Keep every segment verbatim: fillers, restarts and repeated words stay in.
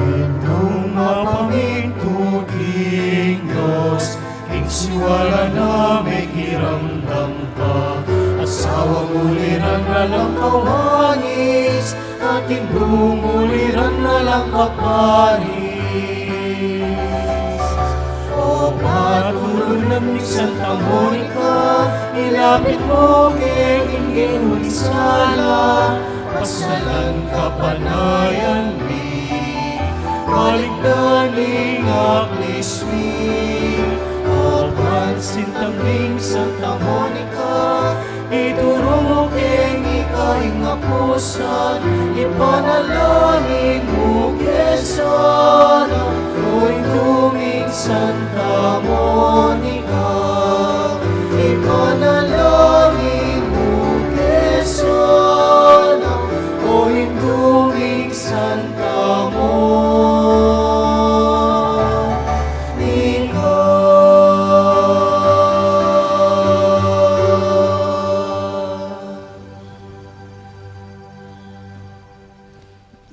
Itang mapamintu king Dios, king siwala na mekiramdam ka, asawa mu liran na lang kawanis, atin bumuliran na lang kaparis. O patulun nang Santa Monica, ilapit mu ke ing Ginu ing sala, pasalan kapanayan mi, balikdan ing aklis mi. O pansintang ning Santa Monica, ituru mu keng ika ing apusan, ipanalangin mu ke sana. O Indung Santa Monica, ipanalangin mu ke sana. O Indung Santa Monica.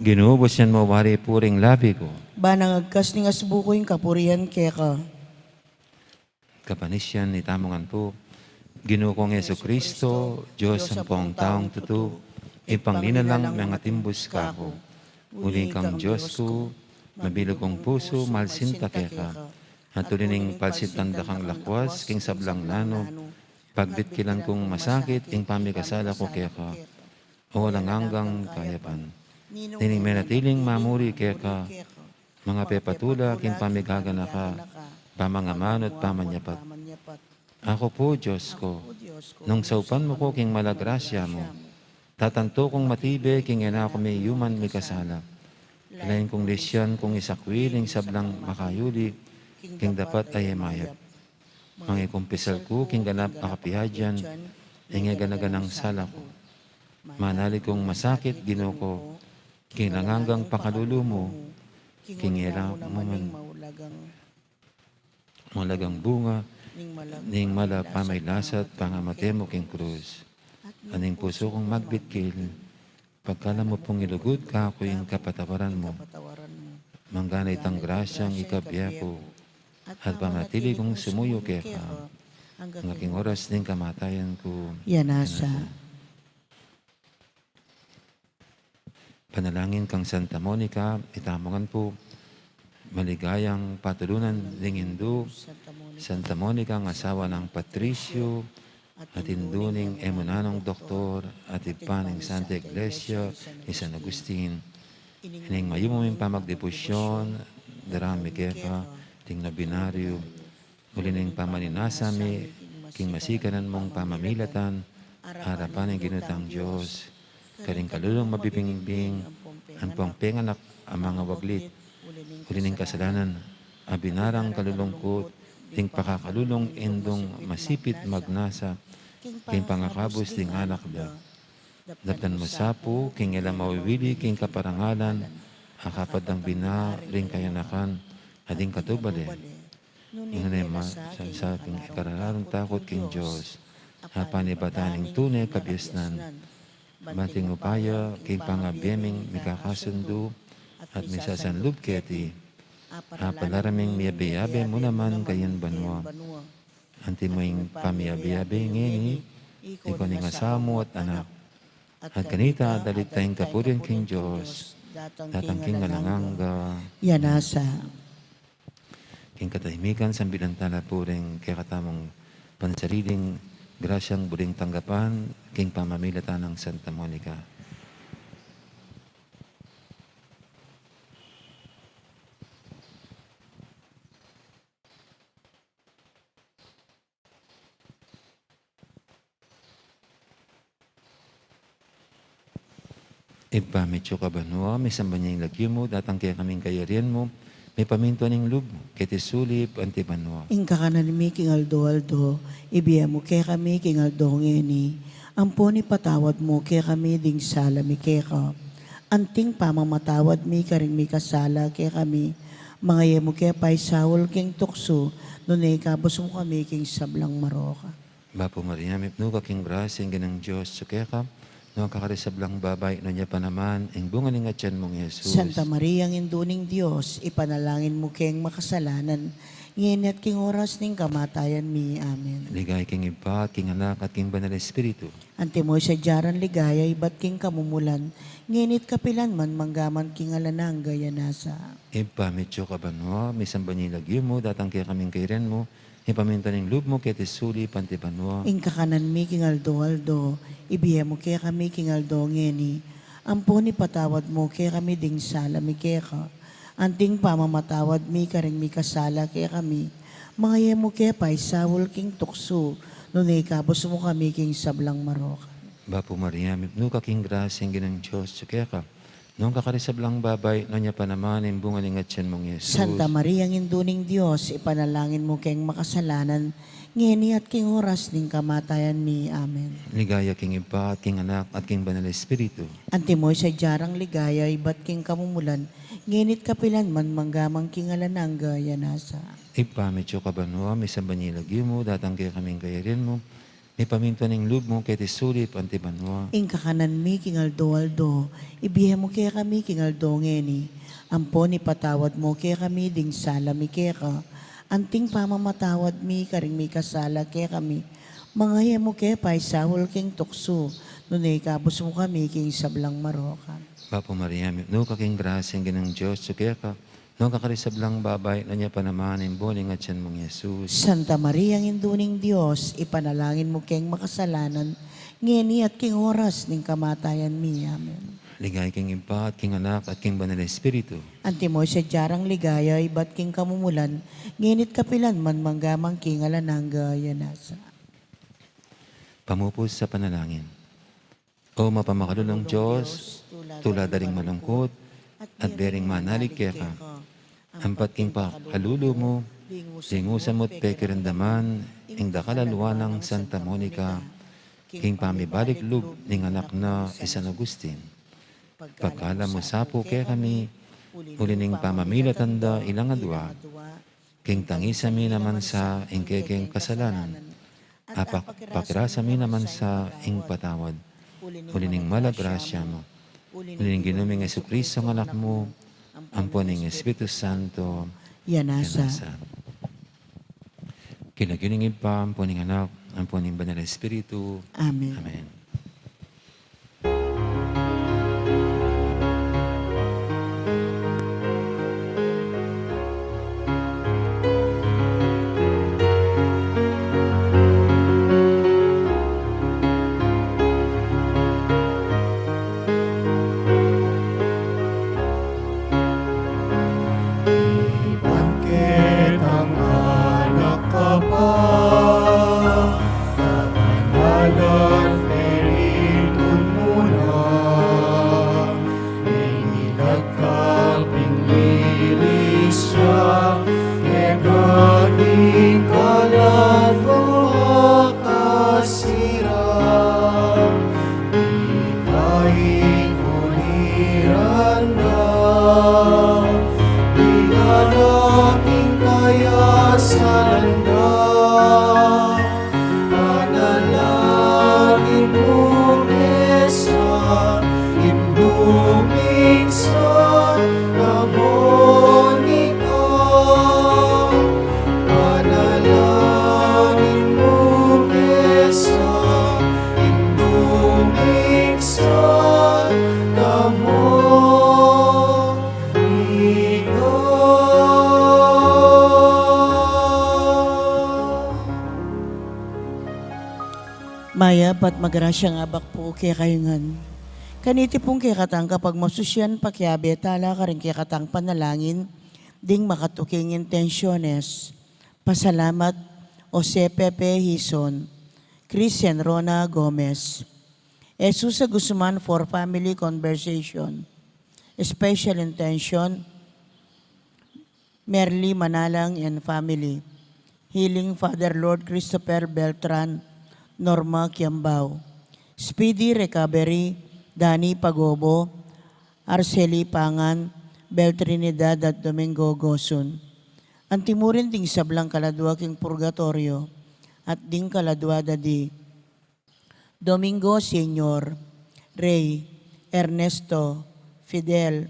Ginu, butisan mu wari pu ring labi ku. Ban nung agkas ning asbu ku ing kapurian keka. Kapanisian, itamu ngan pu. Ginu kung Jesucristo, Dios ampong taung tutu, ipangni na lang mengatimbus kaku. Uli kang Dios ku, mabilug kung pusu, malsinta keka. At uli ning palsintan da kang lakwas king sablang nanu, pagbitkilan kung masakit ing pamikasala ku keka. O alang anggang kayapan. Nining menatiling mamuri keka, mangapepatula king pamigaganaka, pamangamanu at pamanyapat. Aku pu, Dios ku, nung saupan mu ku king mala grasya mu, tatantu kung matibe king e na ku miyuman mikasala. Alain kung lisyan kung isakwil ing sablang makayuli king dapat a e mayap. Mangikumpisal ku king ganap a kapiadyan ing e gana-ganang sala ku. Manalig kung masakit, Ginu ku, king alang anggang pakalulu mu, king e la mu man maulagang bunga ning mala pamilasa at pangamate mu king krus. At ning pusu kung magbitkil, Pagkaluban mu pung ilugud kaku ing kapatawaran mu. Manggana itang grasyang ikabye ku at pamanatili kung sumuyu keka anggang king oras ning kamatayan ku. Yanasa. Panalangin kang Santa Monica, itamu ngan pu maligayang patulunan ning Indu, Santa Monica, ang asawa nang Patricio, at Indu ning e mu nanung doktor, at ibpa ning Santa Iglesia i San Agustin. Ining mayumu ming pamagdebosyon, dara mi keka, ding nobinaryo, uli ning pamaninasa mi king masikanan mung pamamilatan, arapan ning Ginu tang Dios, karing kalulung mabibingbing, ampong penganak a mangawaglit, uli ning kasalanan a binarang kalulungkut, ding pakakalulung Indung masipit magnasa, king pangakabus ding anak da. Daptan mu sa pu, king e la mawiwili king kaparangalan, a kapad dang bina ring kayanakan, a ding katubale. Nune ma, sa, sa king ikaralan takut king Dios, a panibatan ning tune kabiasnan. Banting upaya, king pangabie ming mikakasundu, at misasanlub keti, a palaraming miyabe-yabe mu naman kayan banua. Anti mu ing pamiyabe-yabe ngeni, ikaw ning asawa mu at anak. At kanita, dalit tayang kapurian king Dios, datang king alang angga. Yanasa. King katahimikan, sambilan tala pu ring kekatamung pansariling grasyang buring tanggapan, king pamamilatan nang Santa Monica. Ibpa mi atsu ka banua, misamban ya ing lagyu mu, datang kekami ing kayarian mu, mipamintuan ing lub mu, keti sulip anti banua. Ing kakanan mi king aldo-aldo, ibie mu kekami king aldo ngeni, ampon ipatawad mu kekami ding sala mi keka, anting pamamatawad mi karing mikasala kekami, manga e mu ke paisaul king tuksu, nune ikabus mu kami king sablang marok. Bapu Maria, mipnu ka king grasya, ing Ginung Dios atsu keka, nuan ka karing sablang babai, nuan ya pa naman ing bunga ning atian mung Jesus. Santa Maria, Indu ning Dios, ipanalangin mu keng makasalanan, ngeni at king oras ning kamatayan mi. Amen. Ligaya king Ibpa, at king Anak, at king Banal Espiritu. Antimo ing sadya rang ligaya ibat king kamumulan, ngeni at kapilan man, manggaman king alang angga. Yanasa. Ibpa mi atsu ka banua, misamban ya ing lagyu mu, datang kekami ing kayarian mu, mipamintuan ing lub mu keti sulip anti banua. Ing kakanan mi king aldo-aldo, ibie mu kekami king aldo ngeni, ampon ipatawad mu kekami ding sala mi keka, anting pamamatawad mi karing mikasala kekami, manga e mu ke paisaul king tuksu, nune ikabus mu kami king sablang marok. Bapu Maria, mipnu ka king grasya, ing Ginung Dios atsu keka, nuan ka karing sablang babai, nuan ya pa naman ing bunga ning atian mung Jesus. Santa Maria, Indu ning Dios, ipanalangin mu keng makasalanan, ngeni at king oras ning kamatayan mi. Amen. Ligaya king Ibpa, at king Anak, at king Banal Espiritu. Antimo ing sadya rang ligaya ibat king kamumulan, ngeni at kapilan man, manggaman king alang angga. Yanasa. Ibpa mi atsu ka banua, misamban ya ing lagyu mu, datang kekami ing kayarian mu, mipamintuan ing lub mu keti sulip anti banua. Ing kakanan mi king aldo-aldo, ibie mu kekami king aldo ngeni, ampon ipatawad mu kekami ding sala mi keka, anting pamamatawad mi karing mikasala kekami, manga e mu ke paisaul king tuksu, nune ikabus mu kami king sablang marok. Bapu Maria, mipnu ka king grasya, ing Ginung Dios atsu keka, nuan ka karing sablang babai, nuan ya pa naman ing bunga ning atian mung Jesus. Santa Maria, Indu ning Dios, ipanalangin mu keng makasalanan, ngeni at king oras ning kamatayan mi. Amen. Ligaya king Ibpa, at king Anak, at king Banal Espiritu. Antimo ing sadya rang ligaya ibat king kamumulan, ngeni at kapilan man, manggaman king alang angga. Yanasa. Pamupus a panalangin. O mapamakalulung Dios, tula da ring malungkut, at bering manalig keka, ampat king pakalulu mu, lingusan mu't pekiramdaman ing dakal a lua nang Santa Monica, king pamibalik lub ning anak na i San Agustin. Pagkaluban mu sa pu kekami, uli ning pamamilatan da ilang adua, king tangisan mi naman sa ing kekeng kasalanan, a pak-, pakirasan mi naman sa ing patawad, uli ning mal a grasya mu. Uli ning Ginu ming Jesucristo, ang Anak mu, ampo ning Espiritu Santo, Yanasa. Yanasa. King lagyu ning Ibpa, ampo ning Anak, ampo ning Banal a Espiritu. Amen. Amen. Iban ketang anak ka pa, kabanalan Espiritu mu na, mengibat ka pin milisya, kekang kaladua ka sira. Ika ing kuliran da, ika na ing kayasalan da. Panalangin mu mesa, ing dumiksa, among ika. Panalangin mu mesa, ing dumiksa, among ika. Mayap at magrasyang abak pu kekayu ngan. Kaniti pung kekatang kapagmasusyan, pakiabe tala karing kekatang panalangin ding makatuking intensyones. Pasalamat, Jose Pepe Hizon, Christian Rona Gomez, Jesus Guzman for family conversation. Special intention, Merly Manalang and family. Healing, Father Lord Christopher Beltran, Norma Kiambao. Speedy recovery, Danny Pagobo, Arceli Pangan, Bel Trinidad at Domingo Gosun. Anti mu rin ding sablang kaladua king purgatoryo, at ding kaladua da di Domingo Senior, Rey, Ernesto, Fidel,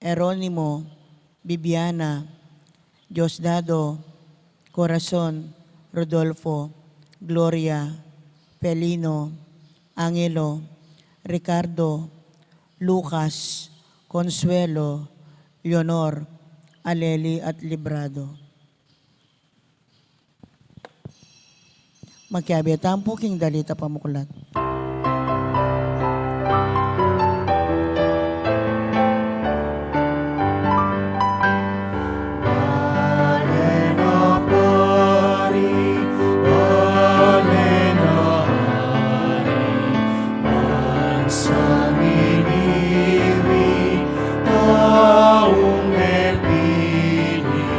Eronimo, Bibiana, Diosdado, Corazon, Rodolfo, Gloria, Felino, Angelo, Ricardo, Lucas, Consuelo, Leonor, Aleli at Librado. Makiabe tamu pu king dalit a pamuklat. Bale na pari, bale na hari, bansa miniwi, taung mepili,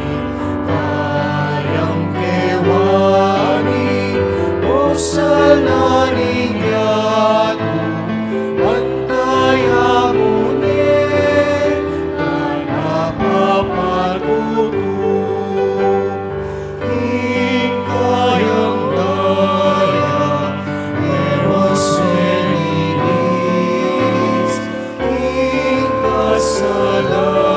kayang kewani, o sana ning yatu, antaya mu ne, kana papatutu. Ing kayang daya, e mu senilis, ing kasalanan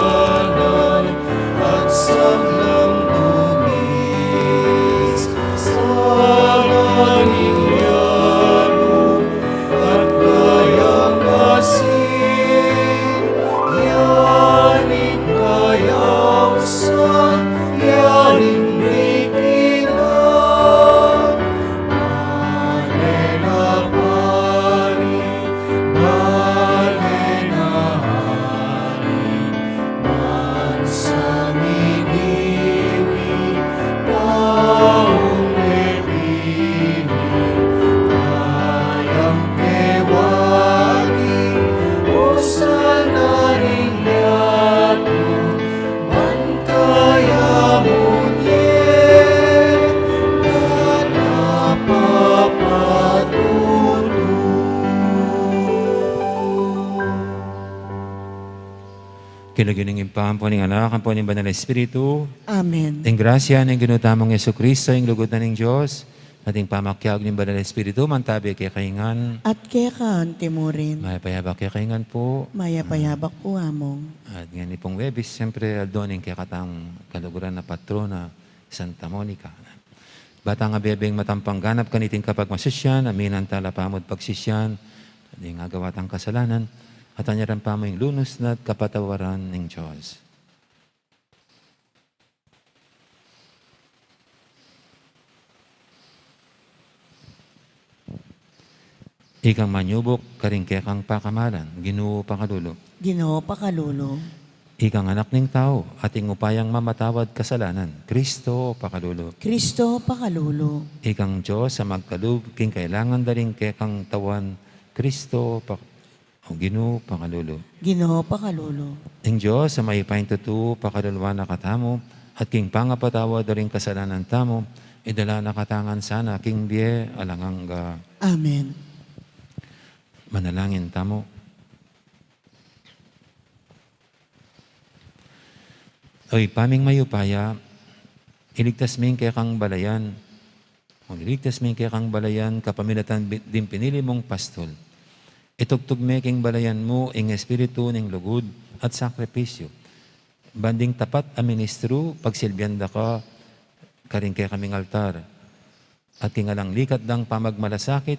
at sablang dugis, sana ning yatu, at kayang asin, ya ning kayausan, ya ning dikilan. Bale na pari, bale na hari, bansa miniwi, taung mepili, kayang kewani, o sana ning yatu, antaya mu ne, kana papatutu. King lagyu ning Ibpa, ampo ning Anak, ampo ning Banal a Espiritu. Amen. Ing grasya ning Ginu tamung Jesucristo, ing lugud na ning Dios, At ing pamakiabe ning Banal a Espiritu, mantabi kekayu ngan. At keka antimurin. Mayap a yabak kekayu ngan pu. Mayap a yabak pu, Among. At ngeni pung Huwebes, siyempre, aldo ning kekatang kaluguran a patrona, Santa Monica. Ba tang abebeng matampang ganap kaniting kapagmasusian, aminan tala pamud pagsisian, ding agawa tang kasalanan, at anyaran pa mu ing lunus na at kapatawaran ning Dios. Ikang manyubuk karing kekang pakamalan, Ginu, pakalulu. Ginu, pakalulu. Ikang Anak ning Tau, ating upayang mamatawad kasalanan, Kristo, pakalulu. Kristo, pakalulu. Ikang Dios a magkalub king kailangan da ring kekang tauan, Kristo, pak-, O Ginu, pakalulu. Ginu, pakalulu. Ing Dios a mayupayang tutu, pakaluluan na katamu, at king pangapatawad da ring kasalanan tamu, idala na katamu ngan sana king bie alang angga. Amen. Manalangin tamu. O Ibpa ming mayupaya, iligtas me ing kekang balayan, o iligtas me ing kekang balayan, kapamilatan bi-, ding pinili mung pastul. Itugtug me king balayan mu ing espiritu ning lugud at sakripisyu. Ban ding tapat a ministru, pagsilbian da ka karing kekaming altar. At king alang likat dang pamagmalasakit,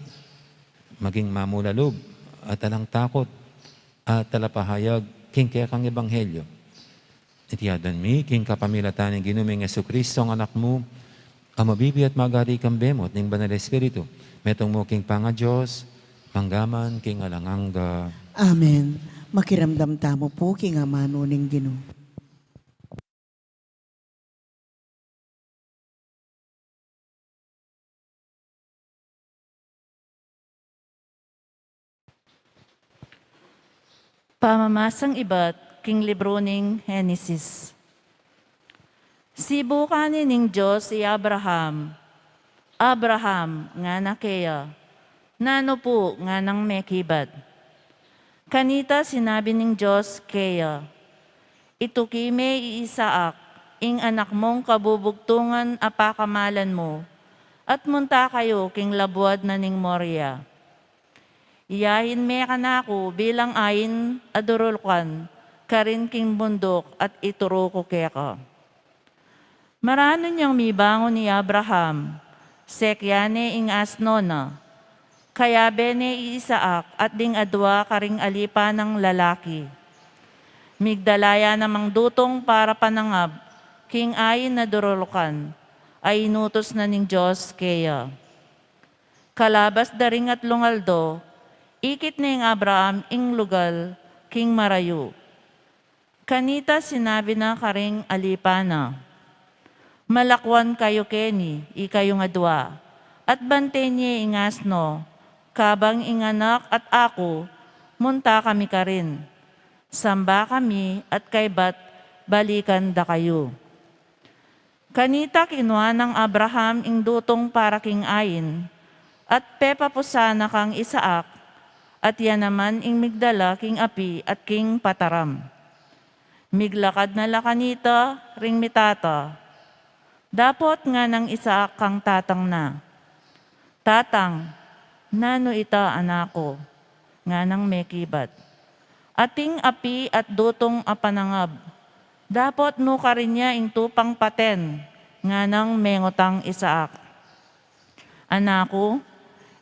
maging mamulalub at alang takut at talapahayag king kekang ebanghelyo. Iti aduan mi king kapamilatan ning Ginu ming Jesucristo, ing Anak mu, a mabibie at magari kambe mu at ning Banal Espiritu, metung mu king pangaDios, mangga man king alang angga. Amen. Makiramdam tamu pu king amanu ning Ginu. Pamamasang ibat king libru ning Henesis. Sibukan ne ning Dios i Abraham. "Abraham," ngana keya. "Nanu pu?" nganang mekibat. Kanita sinabi ning Dios keya, "Ituki me i Isaac, ing anak mung kabubugtungan a pakamalan mu, at munta kayu king labuad na ning Moria. Iyain me kanaku bilang ain a durulukan karin king bunduk at ituru ku keka." Maranun yang mibangun i Abraham, sekyan ne ing asno na, kayabe ne i Isaac at ding adua karing alipan nang lalaki. Migdala ya namang dutung para panangab king ain a durulukan a inutus na ning Dios keya. Kalabas da ring atlung aldo, ikit ne ning Abraham ing lugal king marayu. Kanita sinabi na karing alipan na, "Malakwan kayu keni, ikayung adua, at banten ye ing asno, kabang ing anak at aku, munta kami karin. Samba kami at kaybat balikan da kayu." Kanita kinua nang Abraham ing dutung para king ain, at pepapusan na kang Isaac, at ya naman ing migdala king api at king pataram. Miglakad na la kanita ring mitata. Dapot nganang Isaac kang tatang na, "Tatang, nanu ita, anak ku?" nganang mekibat. "Ating api at dutung a panangab. Dapot nukarin ya ing tupang paten?" nganang mengutang Isaac. "Anak ku,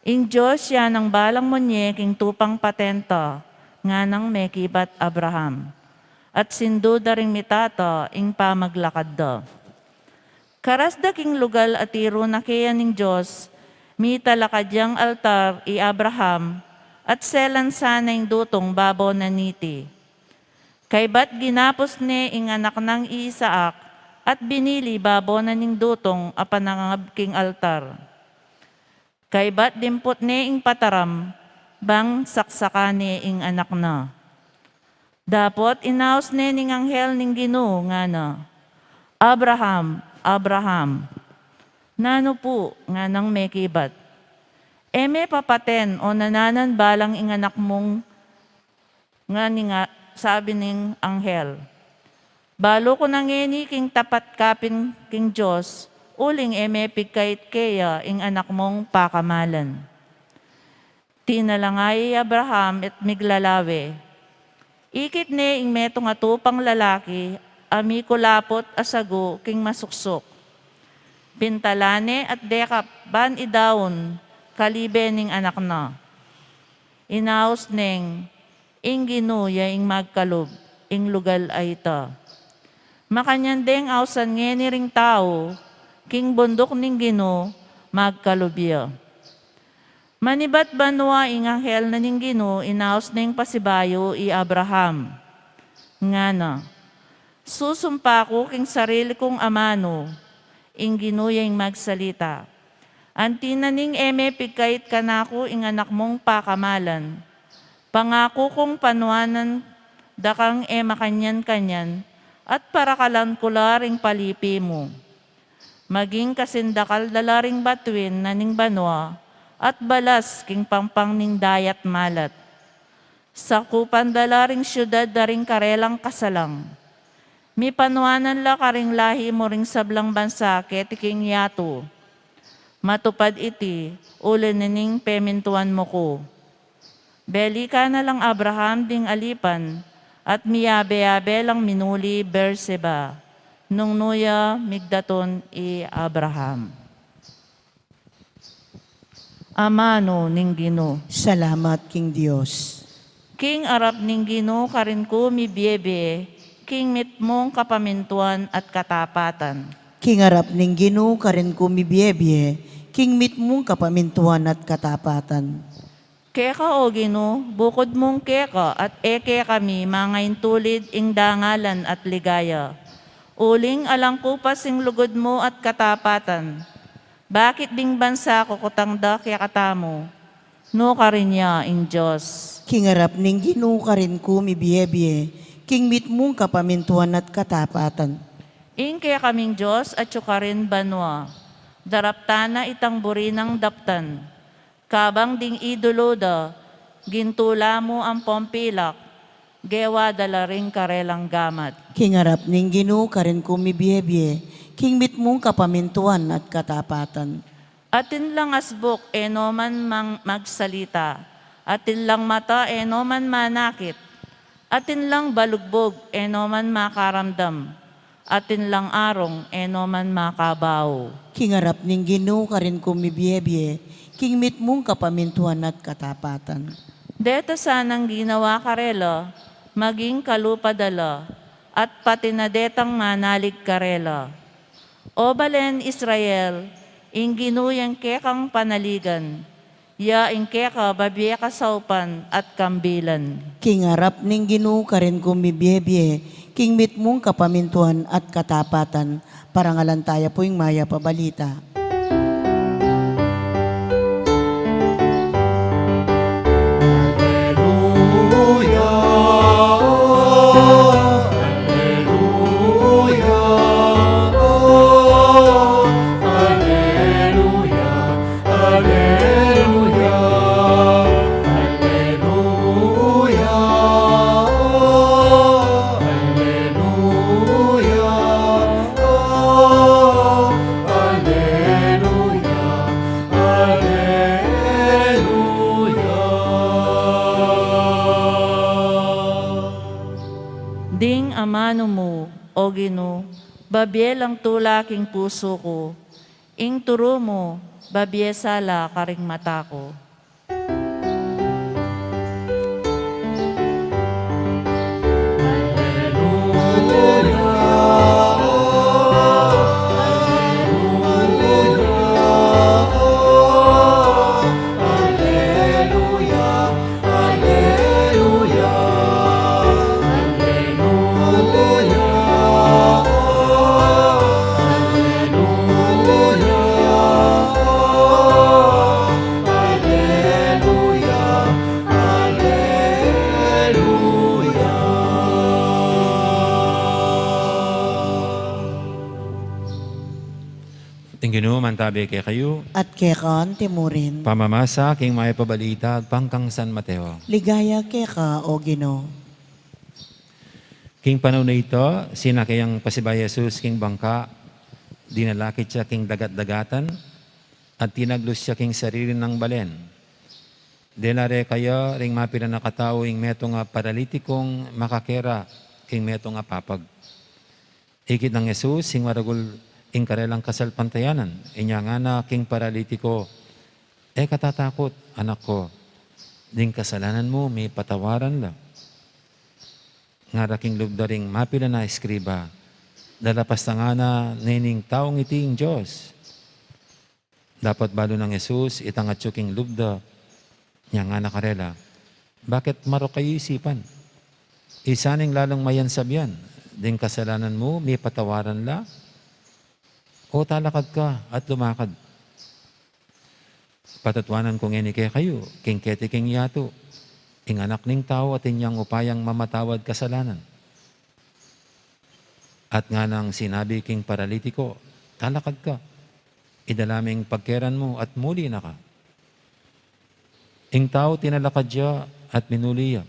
ing Dios ya nang balang munye king tupang paten ta," nganang mekibat Abraham. At sindu da ring mitata ing pamaglakad da. Karas da king lugal a tiru na keya ning Dios, mitalakad yang altar i Abraham, at selan sana ing dutung babo na niti. Kaybat ginapus ne ing anak nang i Isaac, at binili babo na ning dutung a panangab king altar. Kaybat dimput ne ing pataram, bang saksakan ne ing anak na. Dapot inaus ne ning anghel ning Ginu, ngana, "Abraham, Abraham." "Nanu pu?" nganang mekibat. "E me papaten o nananan balang ing anak mung," ngana ning, sabi ning anghel. "Balu ku na ngeni king tapat kapin king Dios, uling e me pigkait keya ing anak mung pakamalan. Tinalanga ya i Abraham at miglalawe. Ikit ne ing metung a tupang lalaki a mikulaput a sagu king masuksuk. Pintalan ne at dekapan i daun kalibe ning anak na. Inaus neng, "Ing Ginu ya ing magkalub ing lugal a ita." Makanyan deng ausan ngeni ring tau, king bunduk ning Ginu magkalub ya. Manibat banua ing anghel na ning Ginu, inaus neng pasibayu i Abraham. Ngana, "Susumpa ku king sarili kung amanu, ing Ginu ya ing magsalita. Anti na ning e me pigkait kanaku ing anak mung pakamalan, pangaku kung panuanan da kang e makanyan-kanyan, at parakalan ku la ring palipi mu. Maging kasindakal da la ring batuin na ning banua, at balas king pampang ning dayat malat. Sakupan da la ring siudad da ring karelang kasalang. Mipanuanan la karing lahi mu ring sablang bansa keti king yatu. Matupad iti, uli na ning pemintuan mu ku." Belikan na lang Abraham ding alipan, at miyabe-yabe lang minuli Berseba, nung nu ya migdatun i Abraham. Amanu ning Ginu. Salamat king Dios. King arap ning Ginu karin ku mibie-bie, king mitmung kapamintuan at katapatan. King arap ning Ginu karin ku mibie-bie, king mitmung kapamintuan at katapatan. Keka, O Ginu, bukud mung keka at e kekami mangaintulid ing dangalan at ligaya. Uling alang kupas ing lugud mu at katapatan. Bakit ding bansa kukutang da kekatamu? Nu karin ya ing Dios. King arap ning Ginu karin ku mibie-bie, king mitmung kapamintuan at katapatan. Ing kekaming Dios atyu karin banua. Daraptan na itang buri nang daptan. Kabang ding idulu da, gintula mu ampong pilak, gewa da la ring karelang gamat. King arap ning Ginu karin ku mibie-bie, king mitmung kapamintuan at katapatan. Atin lang asbuk, e no man mang-, magsalita. Atin lang mata, e no man manakit. Atin lang balugbug, e no man makaramdam. Atin lang arung, e no man makabau. King arap ning Ginu karin ku mibie-bie, king mitmung kapamintuan at katapatan. Deta sanang ginawa karela, maging kalupa da la, at pati na detang manalig karela. O balen Israel, ing Ginu yang kekang panaligan, ya ing keka babie kasaupan at kambilan. King arap ning Ginu karin ku mibie-bie, king mitmung kapamintuan at katapatan. Parangalan taya pu ing Mayap a Balita. Aleluya, aleluya, aleluya, aleluya, aleluya, aleluya, aleluya, aleluya. Ding amanu mu, O Ginu, babie lang tula king pusu ku, ing turu mu, babie sala karing mata ku. Aleluya, aleluya. Ing Ginu mantabe kekayu. At keka mu rin. Pamamasa king Mayap a Balita agpang kang San Mateo. Ligaya keka, O Ginu. King panaun a ita, sinake yang pasibayu i Jesus king bangka, Dinalakit ya king dagat-dagatan, at tinaglus ya king sarili nang balen. Dela re kaya ring mapilan a katau ing metung a paralitikong makakera king metung a papag. Ikit nang Jesus ing maragul ing karelang kasalpantayanan, inya ngana king paralitiko, "E ka tatakut, anak ku, ding kasalanan mu mipatawaran la." Ngara king lub da ring mapilan a eskriba, "Lalapas na ngana nening taung iti ing Dios." Dapot balu nang Jesus, itangat yu king lub da, inya ngana karela, "Bakit marok kayu isipan? Isa ning lalung mayan sabian, ding kasalanan mu mipatawaran la? O talakad ka at lumakad. Patutuanan ku ngeni kekayu, king keti king yatu, ing Anak ning Tau atin yang upayang mamatawad kasalanan." At nganang sinabi king paralitiko, "Talakad ka, idala me ing pagkeran mu at muli na ka." Ing tau tinalakad ya at minuli ya.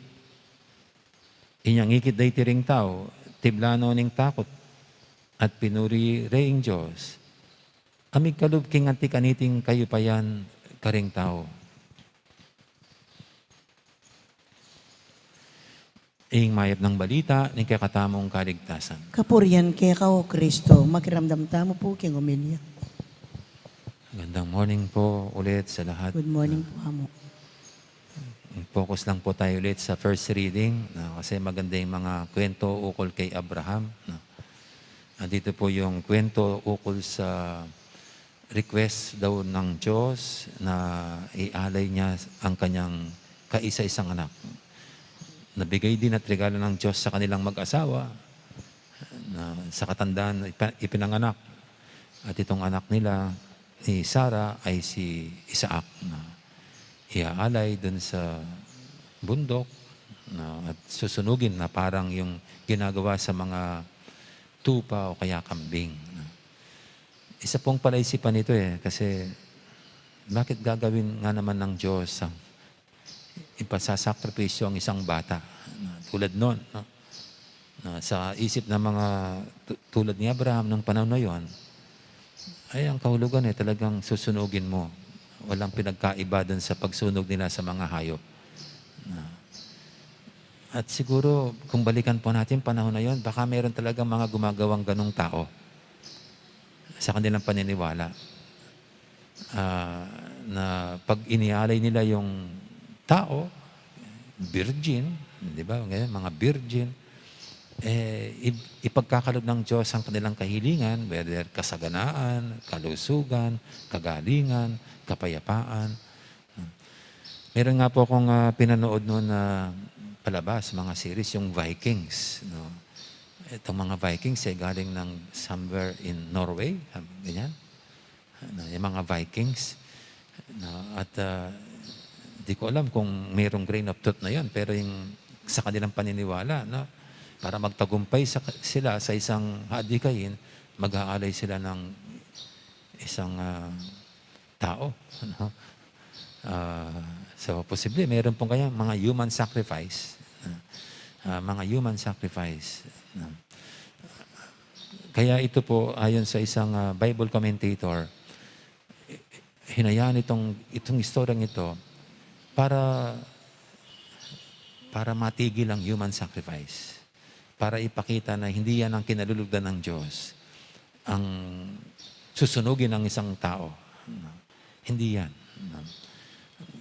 Inyang ikit da iti ring tau, tibla no ning takut, at pinuri re ing Dios a migkalub king anti kaniting kayupayan karing tau. Ing mayap nang balita ning kekatamung kaligtasan. Kapurian keka, O Kristo. Makiramdam tamu pu king omilya. Magandang morning po ulit sa lahat. Good morning po, Amo. Focus lang po tayo ulit sa first reading, no? Kasi maganda yung mga kwento ukol kay Abraham, no? Andito po yung kwento ukol sa request daw ng Diyos na ialay niya ang kanyang kaisa-isang anak. Nabigay din at regalo ng Diyos sa kanilang mag-asawa na sa katandaan ipa-, ipinanganak. At itong anak nila ni Sarah ay si Isaac na iaalay dun sa bundok, no, at susunugin na parang yung ginagawa sa mga tupa o kaya kambing, no. Isa pong palaisipan ito, eh, kasi bakit gagawin nga naman ng Diyos ang ipasasakripisyo ang isang bata? No, tulad nun, no? No, sa isip ng mga tu-, tulad ni Abraham nung panahon na yon, ay, ang kahulugan, eh, talagang susunugin mo. Walang pinagkaiba dun sa pagsunog nila sa mga hayop. No. At siguro, kung balikan po natin panahon na yon, baka meron talagang mga gumagawang ganung tao sa kanilang paniniwala. Ah, na pag inialay nila yung tao, virgin, di ba? Ngayon, mga virgin, eh, ib-, ipagkakaloob ng Diyos ang kanilang kahilingan, whether kasaganaan, kalusugan, kagalingan, kapayapaan. Meron nga po akong, ah, pinanood noon na palabas, mga series, yung Vikings, no? Itong mga Vikings ay galing ng somewhere in Norway, sabi, ganyan. Ano, yung mga Vikings, no? At, ah, di ko alam kung mayroong grain of truth na yon, pero yung sa kanilang paniniwala, no? Para magtagumpay sa, sila sa isang hadikain, mag-aalay sila ng isang, ah, tao, no? Ah, so, posible, meron pong kaya mga human sacrifice. Ah, mga human sacrifice, no? Kaya ito po, ayon sa isang, ah, Bible commentator, hinayaan itong, itong istoryang ito para, para matigil ang human sacrifice. Para ipakita na hindi yan ang kinalulugdan ng Diyos, ang susunugin ng isang tao. Hindi yan.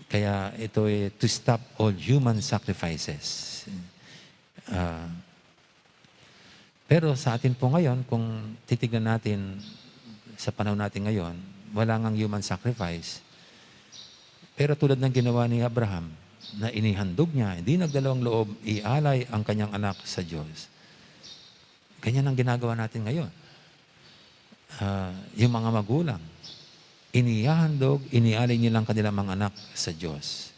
Kaya ito ay to stop all human sacrifices. Ah, pero sa atin po ngayon, kung titignan natin sa panahon natin ngayon, wala ngang human sacrifice. Pero tulad ng ginawa ni Abraham, na inihandog niya, hindi nagdalawang loob, ialay ang kanyang anak sa Diyos. Ganyan ang ginagawa natin ngayon. Ah, yung mga magulang, inihahandog, inialay nilang kanilang mga anak sa Diyos.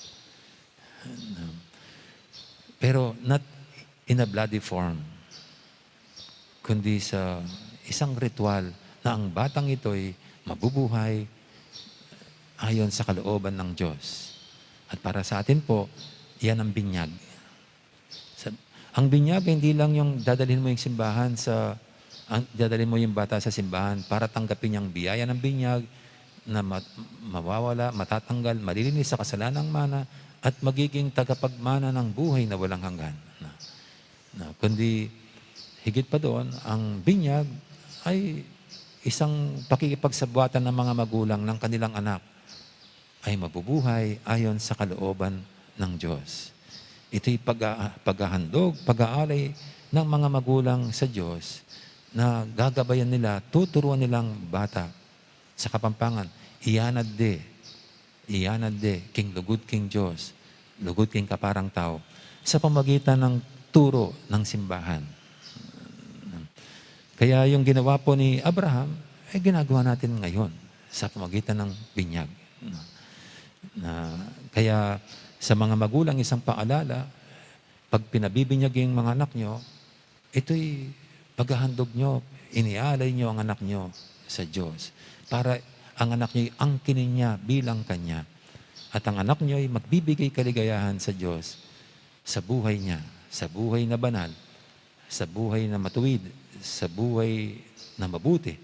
Pero not in a bloody form, kundi sa isang ritual na ang batang ito'y mabubuhay ayon sa kalooban ng Diyos. At para sa atin po, yan ang binyag. Sa, ang binyag, hindi lang yung dadalhin mo yung simbahan sa Ang dadalhin mo yung bata sa simbahan para tanggapin niya ang biyaya ng binyag na ma-, mawawala, matatanggal, malilinis sa kasalanang mana, at magiging tagapagmana ng buhay na walang hanggan. Na, na, kundi higit pa doon, ang binyag ay isang pakikipagsabuatan ng mga magulang ng kanilang anak ay mabubuhay ayon sa kalooban ng Diyos. Ito'y pag-, paghahandog, pag-aalay ng mga magulang sa Diyos na gagabayan nila, tuturuan nilang bata. Sa Kapampangan, iyanad de, iyanad de king lugud king Diyos, lugud king kaparang tau, sa pamagitan ng turo ng simbahan. Kaya yung ginawa po ni Abraham, eh, ginagawa natin ngayon sa pamagitan ng binyag. Na, kaya sa mga magulang, isang paalala, pag pinabibinyag yung mga anak nyo, ito'y paghahandog nyo, inialay nyo ang anak nyo sa Diyos. Para ang anak nyo'y angkinin niya bilang kanya. At ang anak nyo'y magbibigay kaligayahan sa Diyos, sa buhay niya, sa buhay na banal, sa buhay na matuwid, sa buhay na mabuti.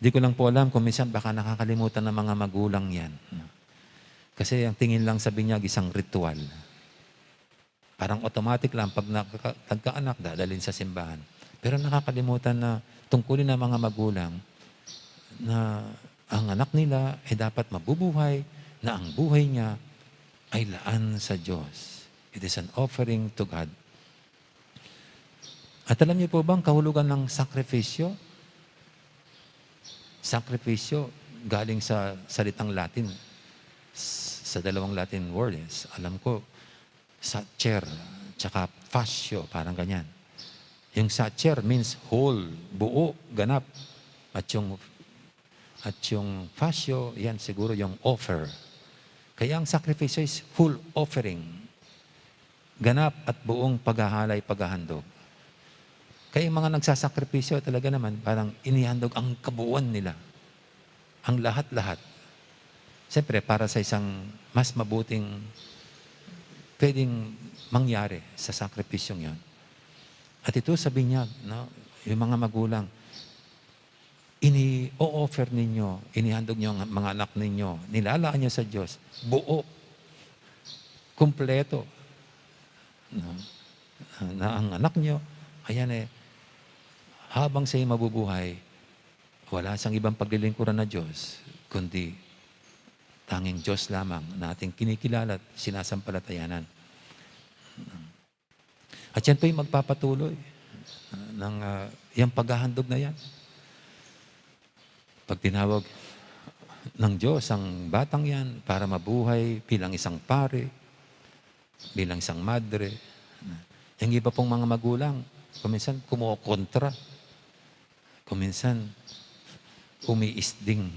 Di ko lang po alam kung minsan baka nakakalimutan ng mga magulang yan. Kasi ang tingin lang sa binyag, isang ritual. Parang automatic lang, pag nagka-, nagkaanak, dadalhin sa simbahan. Pero nakakalimutan na tungkulin ng mga magulang na ang anak nila ay dapat mabubuhay, na ang buhay niya ay laan sa Diyos. It is an offering to God. At alam niyo po bang kahulugan ng sakripisyo? Sakripisyo galing sa salitang Latin, s-, sa dalawang Latin words. Alam ko, sacer, tsaka fatio, parang ganyan. Yung sacer means whole, buo, ganap. At yung, at yung fatio, yan siguro yung offer. Kaya ang sakripisyo is whole offering. Ganap at buong paghahalay, paghahandog. Kaya yung mga nagsasakripisyo, talaga naman, parang inihandog ang kabuuan nila. Ang lahat-lahat. Siyempre, para sa isang mas mabuting pwedeng mangyari sa sakripisyong yon. At ito sa binyag, no? Yung mga magulang, ini-o-offer ninyo, inihandog nyo ang mga anak ninyo, nilalaan nyo sa Diyos, buo, kumpleto, no? Na ang anak nyo, ayan eh, habang siya'y mabubuhay, wala siyang ibang paglilingkuran na Diyos, kundi tanging Diyos lamang na ating kinikilala at sinasampalatayanan. At yan po'y magpapatuloy ng, ah, yang paghahandog na yan. Pag tinawag ng Diyos ang batang yan para mabuhay bilang isang pari, bilang isang madre, yung iba pong mga magulang, kuminsan kumokontra. Kuminsan, umiisding.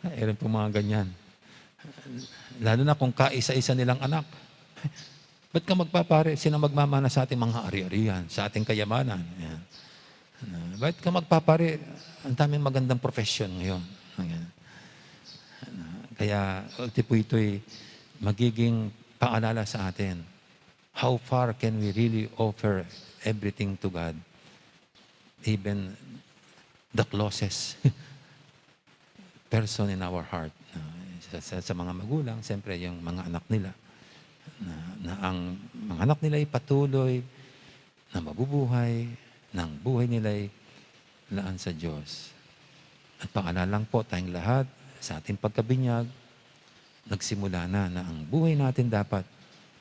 Meron po mga ganyan. Lalo na kung kaisa-isa nilang anak. Ba't ka magpapare? Sino magmamana sa ating mga ari-arian, sa ating kayamanan? Yan. Ah, ba't ka magpapare? Ang daming magandang profesyon ngayon. Ayan. Kaya, ulti po ito'y magiging paalala sa atin. How far can we really offer everything to God? Even the closest person in our heart. Na sa, sa, sa mga magulang, siyempre, yung mga anak nila. Na, na ang mga anak nila ay patuloy na mabubuhay, na ang buhay nila ay laan sa Diyos. At paalalang po tayong lahat, sa ating pagkabinyag, nagsimula na na ang buhay natin dapat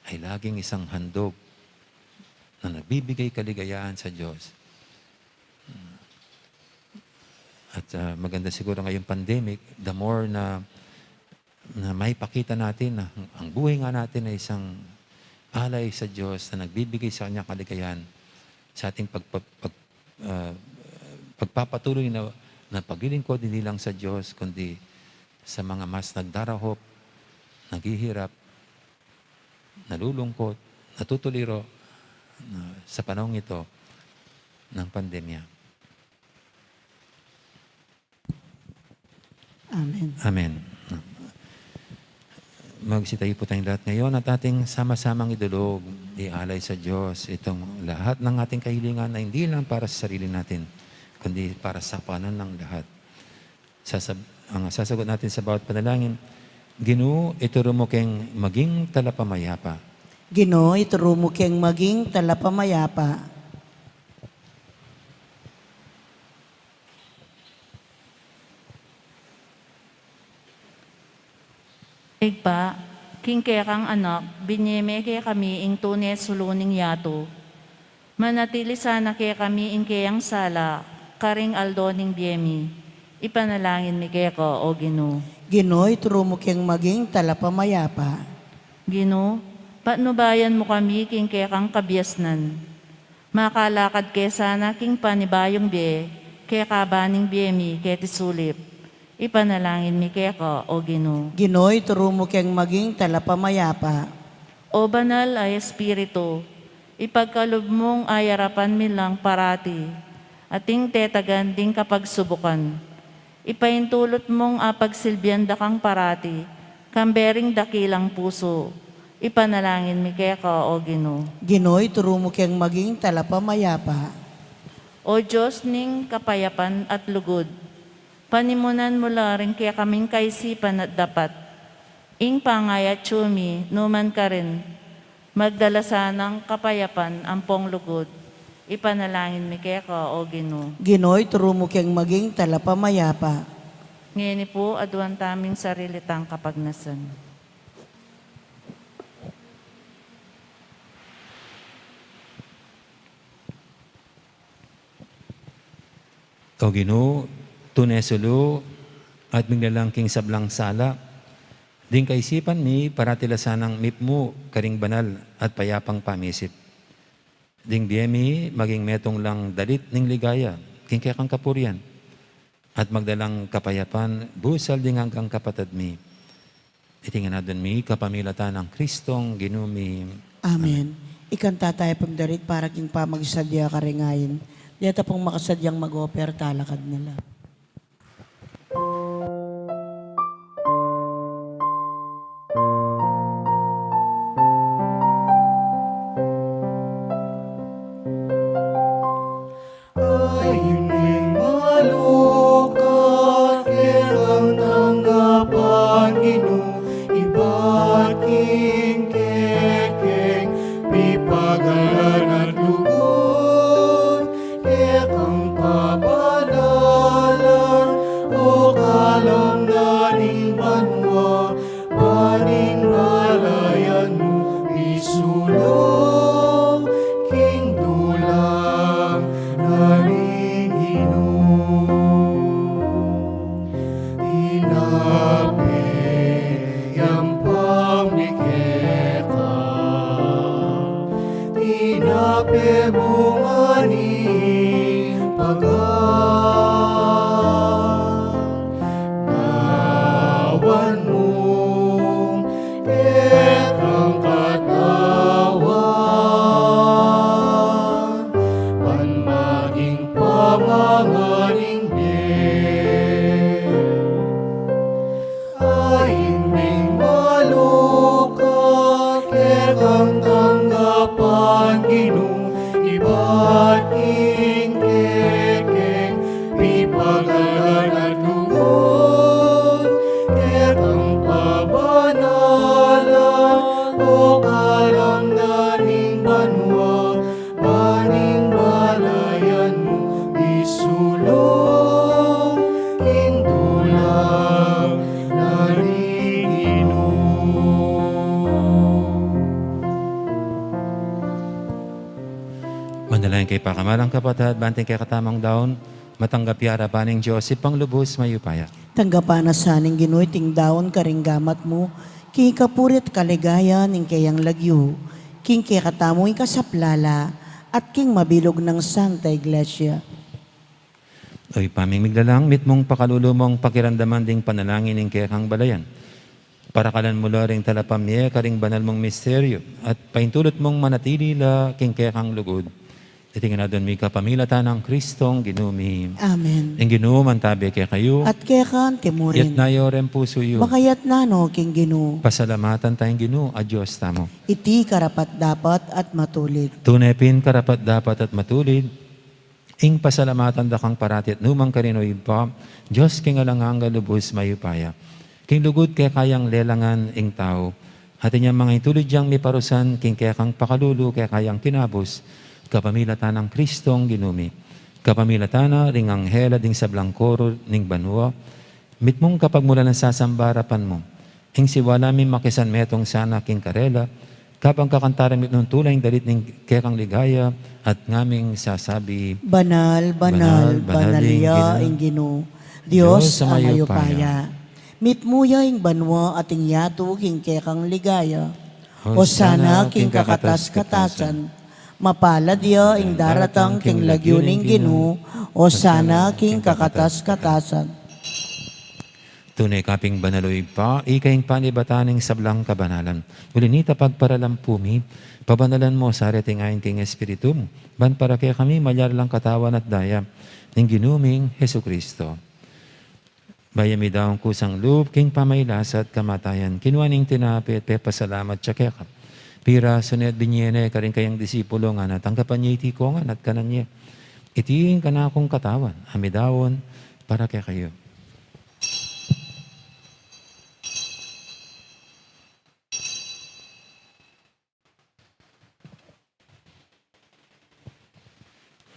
ay laging isang handog na nagbibigay kaligayahan sa Diyos. At, ah, maganda siguro ngayong pandemic, the more na, na maipakita natin na ang buhay nga natin ay isang alay sa Diyos na nagbibigay sa kanya kaligayahan sa ating pagpa-, pag-, ah, pagpapatuloy na, na paglilingkod hindi lang sa Diyos, kundi sa mga mas nagdarahop, naghihirap, nalulungkot, natutuliro, na sa panahong ito ng pandemya. Amen. Amen. Magsitayo po tayong lahat ngayon at ating sama-samang idulog, ialay sa Diyos itong lahat ng ating kahilingan na hindi lang para sa sarili natin, kundi para sa kapakanan ng lahat. Sasab-, ang sasagot natin sa bawat panalangin, "Ginu, ituru mu keng maging talapamayapa." Ginu, ituru mu keng maging talapamayapa. Ibpa, king kekang Anak, binie me kekami ing tune sulu ning yatu. Manatili sana kekami ing keyang sala karing aldo ning bie mi. Ipanalangin mi keka, O Ginu. Ginu, ituru mu keng maging talapamayapa. Ginu, patnubayan mu kami king kekang kabiasnan. Makalakad ke sana king panibayung bie, kekaba ning bie mi keti sulip. Ipanalangin mi keka, O Ginu. Ginu, ituru mu keng maging talapamayapa. O Banal a Espiritu, ipagkalub mung ayarapan mi lang parati ating tetagan ding kapagsubukan. Ipaintulut mung apagsilbian da kang parati, kambe ring dakilang pusu. Ipanalangin mi keka, O Ginu. Ginu, ituru mu keng maging talapamayapa. O Dios ning kapayapan at lugud, panimunan mu la ring kekaming kaisipan at dapat, ing pangayatsu mi numan karin, magdala sanang kapayapan ampong lugud. Ipanalangin mi keka, O Ginu. Ginu, ituru mu keng maging talapamayapa. Ngeni pu, aduan taming sarili tang kapagnasan. O Ginu, tune sulu at miglalang king sablang sala, ding kaisipan mi parati la sanang mipmu karing banal at payapang pamisip. Ding bie mi maging metung lang dalit ning ligaya king kekang kapurian, at magdalang kapayapan busal ding anggang kapatad mi. Iti ngan adwan mi kapamilatan nang Kristong Ginu mi. Amen. Amen. Ikanta tayu pung dalit para king pamagsadya karing ain. Deta pung makasadyang mag-offer, talakad na la. Ain ming malukat, kekang tanggapan, Ginu, ibat king kekeng pipagalan at lugud, kekang pabanalan, o kalam na ning banua, paning balayan mu, misulung king dulang na ning Ginu. Tinape yang pamikeka, tinape bunga ning paga Katawan mung kekang katawan, ban maging pamanganing bie. Ain ming malukat, kekang tanggapan, Ginu, ibat king kekeng pipagalan at lugud, kekang pabanalan, o kalam na ning banua, ban ing balayan mu misulung king dulang na ning Ginu. Manalangin kayu pakamalan kung kapatad, ban ing kekatamung daun matanggap ya arapan ning Dios Ibpang lubus mayupaya. Tanggapan na sa ning Ginu iting daun karing gamat mu, king ikapuri at kaligayan ning keyang lagyu, king kekatamung ikasaplala, at king mabilug nang Santa Iglesia. O Ibpa ming miglalang, mitmung pakalulu mung pakiramdaman ding panalangin ning kekang balayan. Parakalan mu la ring talapamie karing banal mung misteryu, at paintulut mung manatili la king kekang lugud. Iti ngan adwan mi kapamilatan nang Kristong Ginu mi. Amen. Ing Ginu mantabi kekayu. At keka mu rin. Itas yu ring pusu yu. Makaitas no king Ginu. Pasalamatan taya ing Ginu a Dios tamu. Iti karapat-dapat at matulid. Tune pin karapat-dapat at matulid, ing pasalamatan da kang parati at nukarin man, O Ibpa, Dios king alang angga, lubus mayupaya. King lugud keka yang lelangan ing tau, at inyang manga itulid yang miparusan king kekang pakalulu keka yang kinabus, kapamilatan nang Kristong Ginu mi. Kapamilatan na ring anghel at ding sablang koro ning banua, mitmung kapagmulan at sasamba king arapan mu. Ing siwala mi makisan metung sana king karela, kabang kakantaran mi nung tula ing dalit ning kekang ligaya, at ngaming sasabi, Banal, banal, banal, banal ya ing Ginu, Dios a mayupaya. Mitmu ya ing banua at ing yatu king kekang ligaya. Hosana king kakatas-katasan. Mapalad ya ing daratang king lagyu ning Ginu. Hosana king kakatas-katasan. Tune ka pin banal, O Ibpa, ika ing panibatan ning sablang kabanalan. Uli na nita pagparalampu mi, pabanalan mu sa reting ain king Espiritu mu, ban para kekami maging katawan at daya ning Ginu ming Jesucristo. Bayu mi daun kusang lub king pamagkasakit at kamatayan, kinua ne ing tinape at pepasalamat ya keka. Pirasu ne at binie ne karing kayang disipulo ngana, tanggapan ye iti kongan at kanan ye. Iti ing kanakung katawan a midaun para kekayu.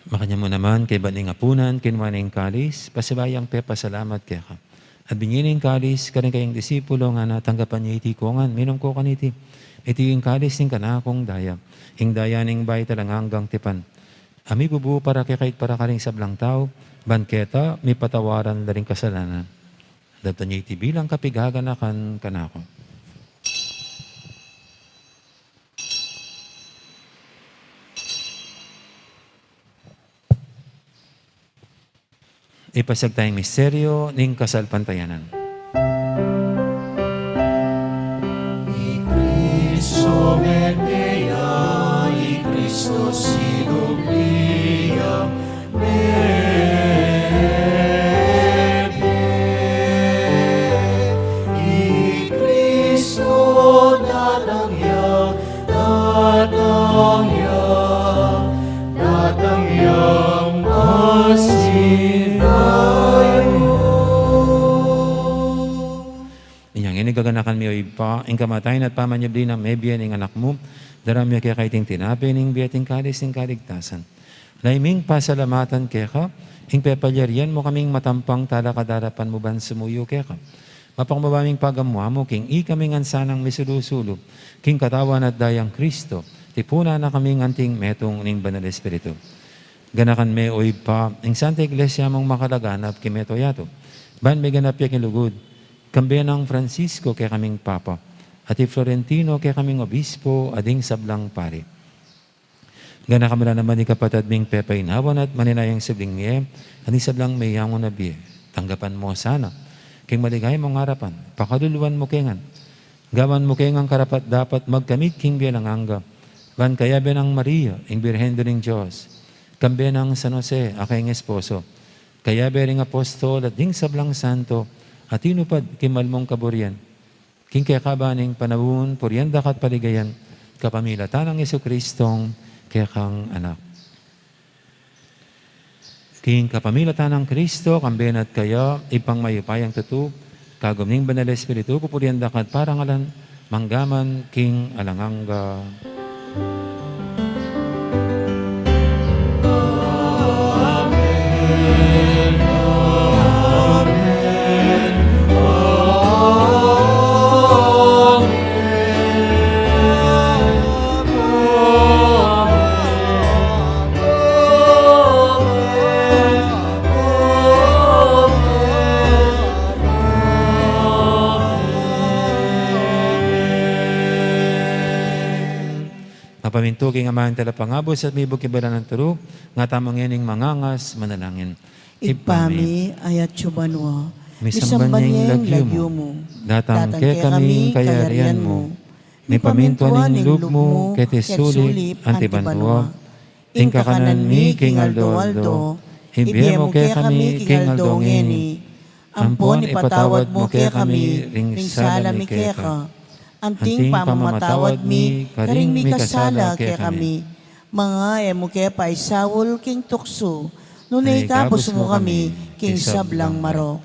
Makanyan mu naman, kaybat ning apunan, kinua ne ing kalis, pasibayu yang pepasalamat keka. At binie ne ing kalis karing kayang disipulo ngana, tanggapan ye iti kongan, minum kayu kaniti. Iti ing kalis ning kanakung daya, ing daya ning bayu at alang anggang tipan, a mibubu para kekayu at para karing sablang tau, ban keta mipatawaran la ring kasalanan. Daptan ye iti bilang kapaganakan kanaku. Ipasiag taya ing misteryu ning kasalpantayanan. I Kristo mete ya, i Kristo sinubli ya, mete. I Kristo datang ya, datang ya, datang yang masitayu. Inyang ini gaganakan mi, O Ibpa, ing kamatayan at pamanyubli nang mebie ning Anak mu, daraun mi keka iting tinape ning bie at ing kalis ning kaligtasan. Lalu ming pasalamatan keka, ing pepalyarian mu kaming matampang talakad king arapan mu ban sumuyu keka. Mapakubaba ming pagamu-amu king ikami ngan sanang misulu-sulu king katawan at dayang Kristo, tipunan na kaming anting metung ning Banal Espiritu. Ganakan me, O Ibpa, ing Santa Iglesia mung makalaganap king mabilug a yatu, ban miganap ya king lugud, kambe nang Francisco kekaming Papa, at i Florentino kekaming Obispo, at ding sablang pari. Ganakan mu la naman ding kapatad ming pepainawa at maninayang subling mie, at ding sablang meyangu na bie. Tanggapan mu la sana king maligaya mung arapan, pakaluluan mu ke ngan, gawan mu ke ngan karapat-dapat magkamit king bie alang angga, ban kayabe nang Maria, ing Birhen Indu ning Dios, kambe nang San Jose a kayang esposo, kayabe ring apostol at ding sablang santo a tinupad king malmung kaburian, king kekaban ning panaun, purian da ka at paligayan, kapamilatan nang Jesucristong kekang Anak. King kapamilatan nang Kristo, kambe na at kaya, Ibpang mayupayang tutu, kagum ning Banal Espiritu, pupurian da ka at parangalan, mangga man king alang angga. Mapamintu king Ama ning Talapangabus at mibuk king banal a turu, ngatamu ngening mangangas manalangin. Ibpa mi, atsu ka banua, misamban ya ing lagyu mu, datang kekami ing kayarian mu, mipamintuan ing lub mu keti sulip anti banua. Ing kakanan mi king aldo-aldo, ibie mu kekami king aldo ngeni. Ampon ipatawad mu kekami ring sala mi keka, anting pamamatawad mi karing mikasala kekami. Manga e mu ke paisaul king tuksu, nune ikabus mu kami king sablang marok.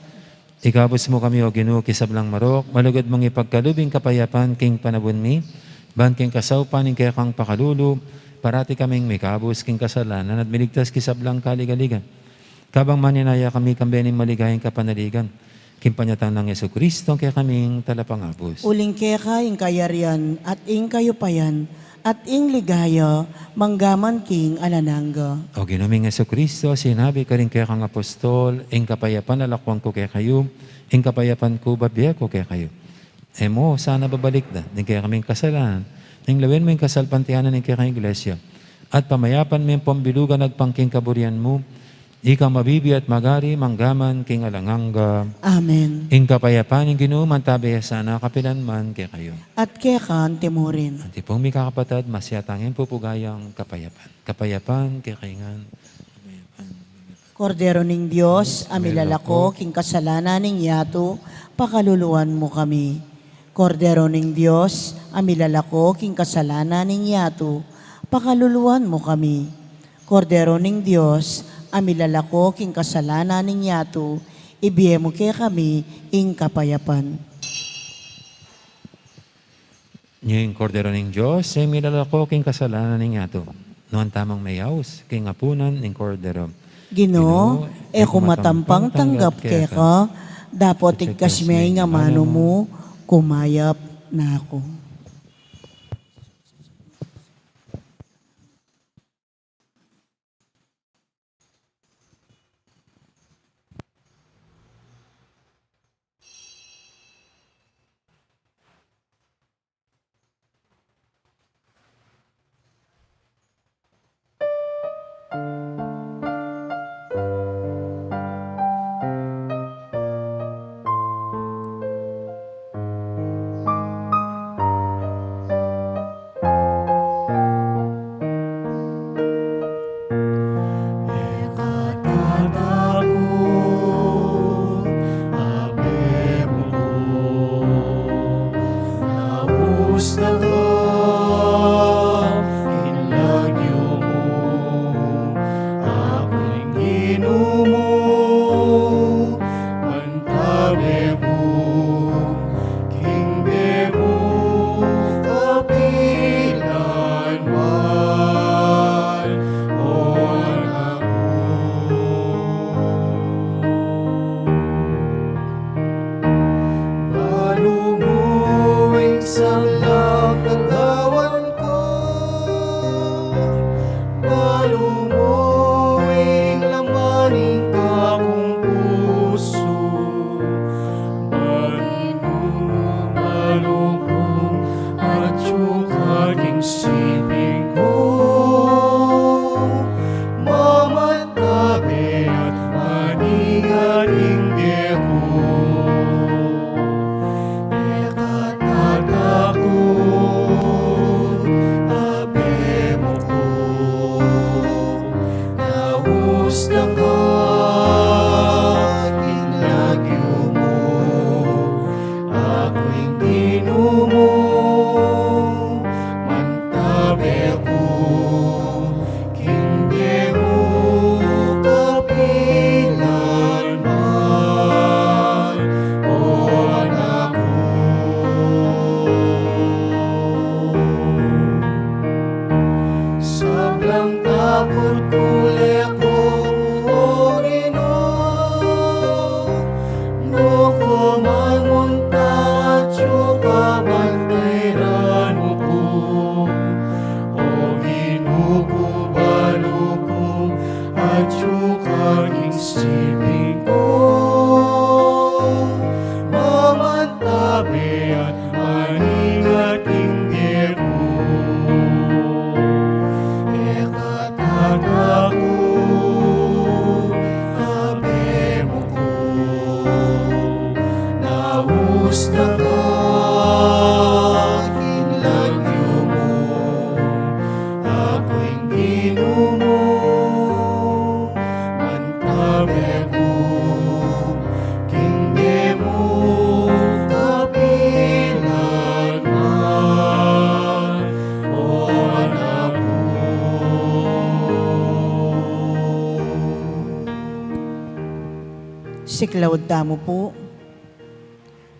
Ikabus mu kami, O Ginu, king sablang marok, malugud mung ipagkalub ing kapayapan king panaun mi, ban king kasaupan ning kekang pakalulu, parati kaming mikabus king kasalanan at miligtas king sablang kaligaligan. Kabang maninaya kami kambe ning maligayang kapanaligan, king panyatang nang Jesucristo, kekaming talapangabus. Uling keka ing kayarian at ing kayupayan, at ing ligaya manggaman king alang angga. O Ginu ming Jesucristo, sinabi karing kekang apostol, ing kapayapan lalakwan ku kekayu, ing kapayapan ku babie ku kekayu. E mu sana babalikdan ing kekaming kasalanan, nune lawen mu ing kasalpantayanan ning kekang Iglesia, at pamayapan me pambilugan agpang king kaburian mu, ikang mabibie at magari manggaman king alang angga. Amen. Ing kapayapan ning Ginu mantabe ya sana kapilan man kekayu. At keka mu rin. Antipung mikakapatad, masyatang ing pupugayang kapayapan. Kapayapan kekayu ngan. Kapayapan. Kordero ning Dios, a milalako king kasalanan ning yatu, pakaluluan mu kami. Kordero ning Dios, a milalako king kasalanan ning yatu, pakaluluan mu kami. Kordero ning Dios, a milalako king kasalanan ning yatu, ibie mu kekami ing kapayapan. Ing Kordero ning Dios, a milalako king kasalanan ning yatu. Nuan tamung meyaus king apunan ning Kordero. Ginu, e ku matampang tanggap keka, dapot igkas me ing amanu mu, kumayap na ku. Tabe ku king bie mu kapilan man, o Anak ku. Balu mu ing sablang gagawan ku, balu mu ing laman ning kakung pusu. Balu mu, balu ku, atyu ka king siping ku. Mamantabe at maningat ing bie ku. E ka tatakut, Abe mu ku. Nausdan ka king lagyu mu, aku ing Ginu mu, mantabe ku king bie mu kapilan man, o Anak ku. Sablang takut ku, le ku, o Ginu, nu ku man munta, atyu ka, bantayan mu ku. O Ginu ku, balu ku, atyu ka king siping ku. Mamantabe at maningat ing bie ku. E ka tatakut, Abe mu ku. Nausdan ka king lagyu mu, aku ing Siklaud tamu pu.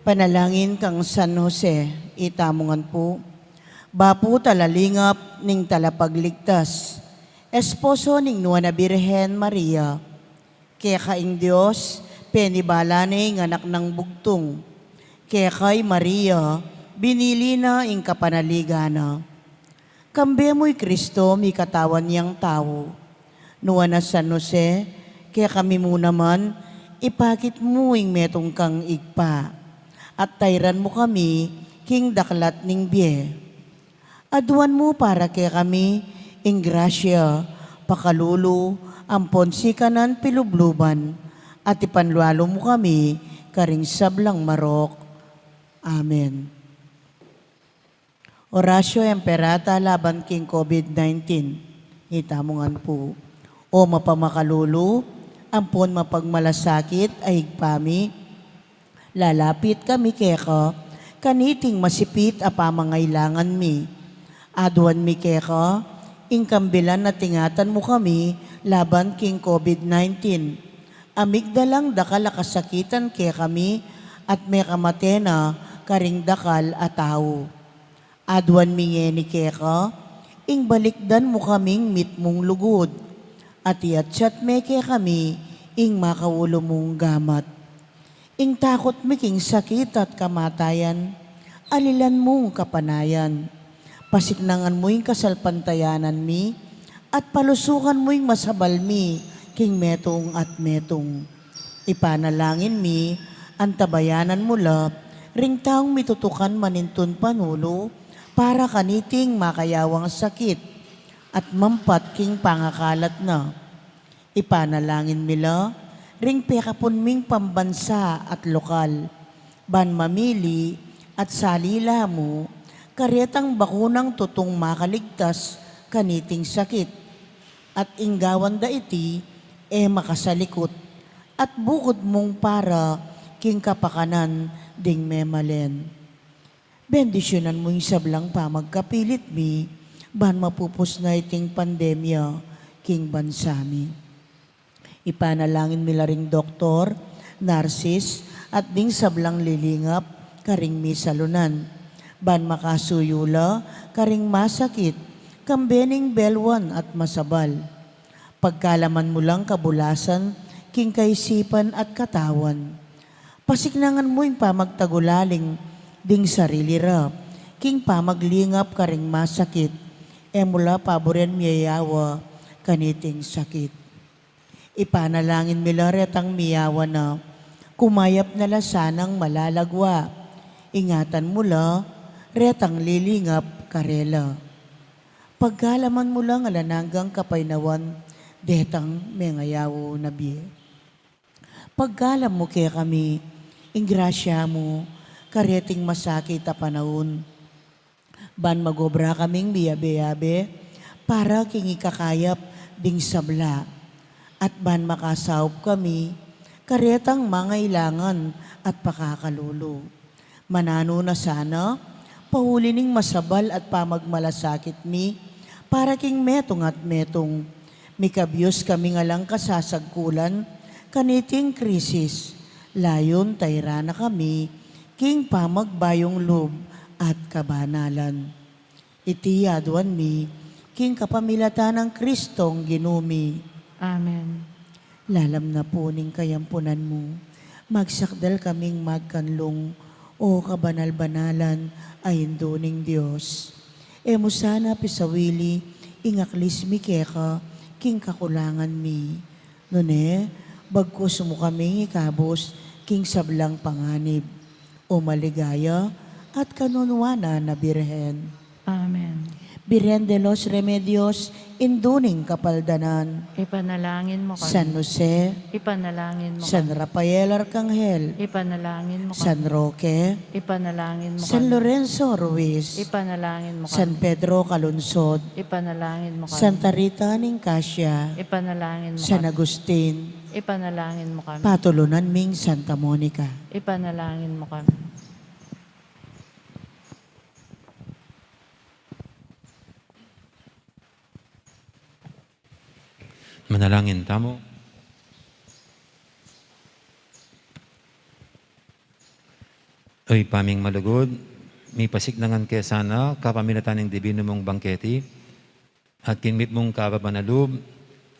Panalangin kang San Jose, itamu ngan pu. Bapu talalingap ning talapagligtas, esposo ning Nuan a Birhen Maria. Keka ing Dios penibala ne ing anak nang bugtung. Keka i Maria binili na ing kapanaligan na. Kambe mu i Kristo mikatawan yang tau. Nuan a San Jose, kekami mu naman ipakit mu ing metung kang Ibpa, at tairan mu kami king daklat ning bie. Aduan mu para kekami ing grasya, pakalulu, ampon sikanan pilubluban, at ipanlualu mu kami karing sablang marok. Amen. Oratio Imperata laban king COVID nineteen. Itamu ngan pu. O mapamakalulu ampon mapagmalasakit a Ibpa mi, lalapit kami keka kaniting masipit a pamangailangan mi. Aduan mi keka ing kambilan a ingatan mu kami laban king COVID nineteen. A migdalang dakal a kasakitan kekami at mekamate na karing dakal a tau. Aduan mi ngeni keka ing balikdan mu kaming mitmung lugud, at iatsat me kekami ing makaulu mung gamat. Ing takut mi king sakit at kamatayan, alilan mung kapanayan. Pasiknangan mu ing kasalpantayanan mi, at palusukan mu ing masabal mi king metung at metung. Ipanalangin mi, antabayanan mu la ring taung mitutukan manintun panulu para kaniting makayawang sakit at mampat king pangakalat na. Ipanalangin mi la ring pekapun ming pambansa at lokal, ban mamili at salila mu karetang bakunang tutung makaligtas kaniting sakit, at ing gawan da iti e makasalikut, at bukud mung para king kapakanan ding memalen. Bendisyunan mu ing sablang pamagkapilit mi, ban mapupus na iting pandemya king bansa mi. Ipanalangin mi la ring doktor, narsis, at ding sablang lilingap karing misalunan, ban makasuyu la karing masakit, kambe ning belwan at masabal. Pagkalaman mu lang kabulasan king kaisipan at katawan. Pasiknangan mu ing pamagtagulaling ding sarili ra king pamaglingap karing masakit, e mu la paburen miyayawa kaniting sakit. Ipanalangin mi la retang miyawa na, kumayap na la sanang malalagwa. Ingatan mu la retang lilingap karela. Pagkalaman mu lang alang anggang kapaynawan detang mengayaw na bie. Pagkalam mu kekami ing grasya mu kareting masakit a panaun, ban magobra kaming miyabe-yabe para king ikakayap ding sabla, at ban makasaup kami karetang mangailangan at pakakalulu. Mananu na sana, pauli ning masabal at pamagmalasakit mi, para king metung at metung, mikabyus kaming alang kasasagkulan kaniting krisis, layun tairan na kami king pamagbayung lub at kabanalan. Iti aduan mi king kapamilatan nang Kristong Ginu mi. Amen. Lalam na pu ning kayampunan mu, magsakdal kaming magkanlung, O kabanal-banalan a Indu ning Dios. E mu sana pisawili ing aklis mi keka king kakulangan mi. Nune, bagkus mu kaming ikabus king sablang panganib, O maligaya at kanunuanan a Birhen. Amen. Birhen de los Remedios, Indu ning Kapaldanan. Ipanalangin mu kami. San Jose. Ipanalangin mu kami. San Rafael Arcangel. Ipanalangin mu kami. San Roque. Ipanalangin mu kami. San Lorenzo Ruiz. Ipanalangin mu kami. San Pedro Calungsod. Ipanalangin mu kami. Santa Rita ning Cascia. Ipanalangin mu kami. San Agustin. Ipanalangin mu kami. Patulunan ming Santa Monica. Ipanalangin mu kami. Manalangin tamu. O Ibpa ming malugud, mipasiknangan ke sana kapamilatan ning dibinu mung bangketi, at king mitmung kababan a lub,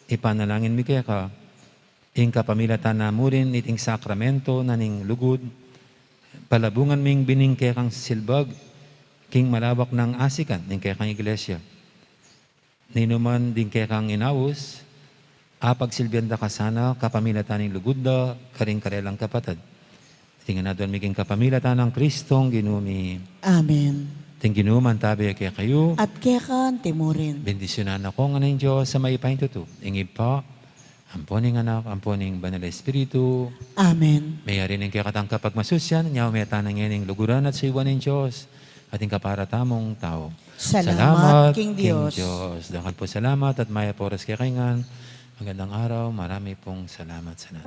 ipanalangin mi keka, ing kapamilatan na mu rin iting sakramento na ning lugud, palabungan ming bining kekang silbag, king malawak nang asikan ning kekang iglesia. Ninuman ding kekang inaus, apagsilbian da ka sana kapamilatan ning lugud da karing karelang kapatad. Iti ngan aduan mi king kapamilatan nang Kristong Ginu mi. Amen. Ing Ginu mantabe kekayu. At keka mu rin. Bendisyunan na kayu ngan ning Dios a mayupayang tutu, ing Ibpa, ampo ning Anak, ampo ning Banal a Espiritu. Amen. Mayari ning kekatang kapagmasusian, nya meta na ngeni ing luguran at suyuan ning Dios, at ing kapara tamung tau. Salamat king Dios. Dakal pung salamat at mayap a oras kekayu ngan. Magandang araw, marami pong salamat sana.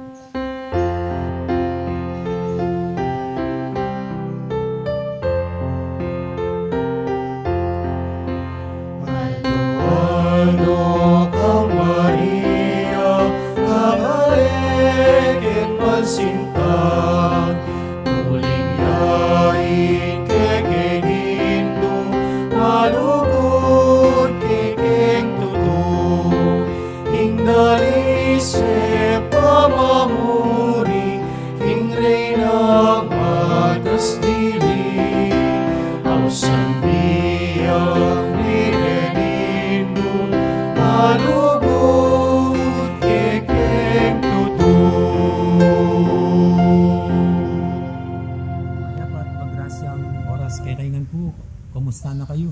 Aldo-aldo kang Maria, kabale king pansinta, uling yain ke king Indu, malugud ke king tutu, ing dalise pamamuri, ing Reynang matas dili, ausan biang ni Indu, malugud ke king tutu. Mayap at magrasyang oras kekayu ngan pu. Kumusta na kayu?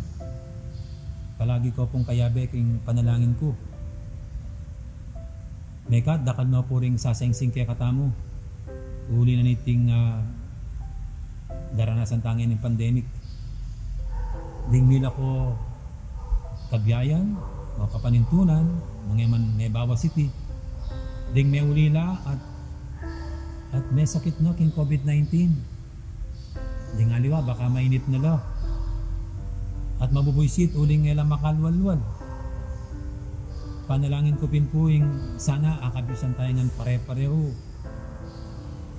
Palagi ko pung kayabe king panalangin ku. Mekad dakal no pu ring sasangsing kekatamu uli na niting, ah, daranasan tang pandemic. Ding mila ko kabiayan o kapanintunan, mangeman mebawas iti, ding meulila at, at mesakit no king COVID nineteen. Ding aliwa baka mainip na la at mabubuisit uling e la makalwalwal. Panalangin ku pin pu ing sana akabisan tayu ngan pare-parehu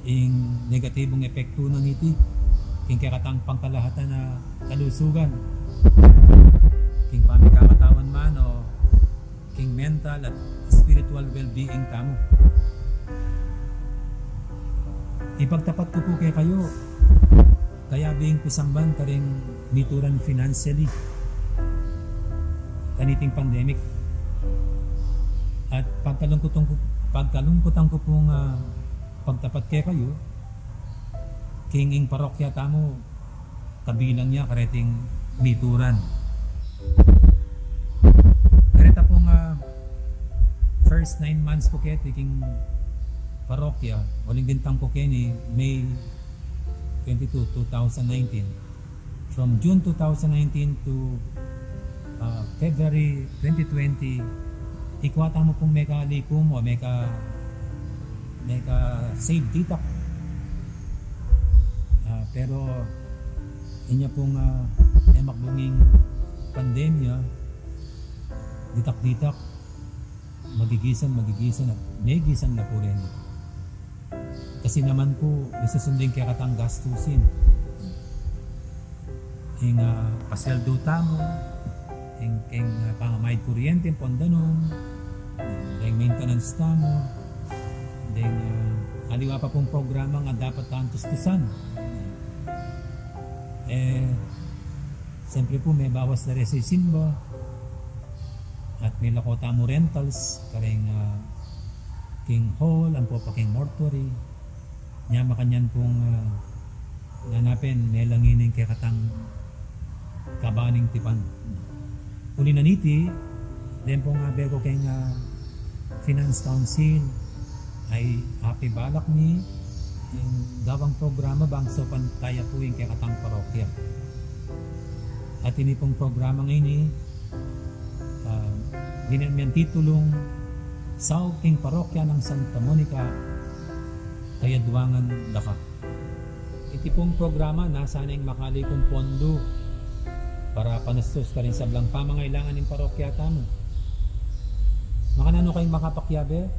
ing negatibung epektu na niti king kekatang pangkalahatan a kalusugan, king pamikakatawan man o king mental at spiritual well-being tamu. Ipagtapat ku pu kekayu, kayabe ing pisamban karing mituran financially kaniting pandemic. At pagkalungkutan ku, pagkalungkutan ku pung, ah, pagtapat kekayu, king ing parokya tamu, kabilang ya kareting mituran. Kareta pung, ah, first nine months ku keti king parokya, uling dintang ku keni May twenty-two, two thousand nineteen. From June two thousand nineteen to, ah, February twenty twenty, ikwa tamu pung mekalikum o meka, meka-save ditak. Ah, pero inya pung, ah, memakbung ing pandemya, ditak-ditak, magigisan, magigisan, at megisan na pu reni. Kasi naman pu, misusundin kekatang gastusin. Ing, ah, pasweldu tamu, ing, ing, ah, pamamayad kuryente, ing pon danum, ing maintenance tamu, ing, ah, aliwa pa pung programa nga dapat tang tustusan. Eh, siyempre pu, mebawas na rin ing simba. At milako tamu rentals, karing, ah, king hall, ampo pa king mortuary. Nya makanyan pung, ah, nanu pin, melangin ing kekatang kabaning tipan. Uli na niti, deng pung abe ku keng, ah, Finance Council, ay apibalak mi ing gawang programa bang saupan taya pu ing kekatang parokya. At ini pung programa ngeni, ah, dinan mi titulung Saup king Parokya nang Santa Monica, Kayadwangan, Daka. Iti pung programa, nasa neng makalikum pondu para panastus karing sablang pamangailangan ning parokya tamu. Makananu kayung makapakiabe?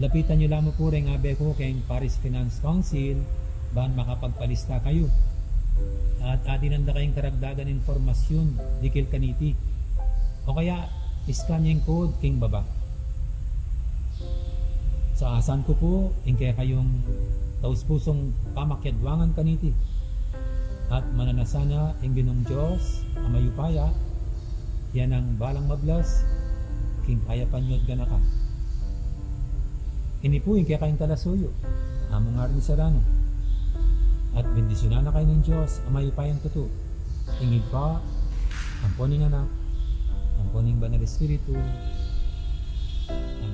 Lapitan yu la mu pu reng abe ku keng Parish Finance Council, ban makapagpalista kayu at adinan da kayung karagdagan impormasyun dikil kaniti. O kaya, scan ing code king baba. Sa asan ku pu ing kekayung taus-pusung pamakiadwangan kaniti. At mananasana ing Ginung Dios a mayupaya, ya nang balang mablas king kayapan yu at ganaka. Ini pu ing kekayung talasuyu, Among Arnie Serrano. At bendisyunan na kayu ning Dios a mayupayang tutu, ing Ibpa, ampo ning Anak, ampo ning Banal Espiritu. Amen.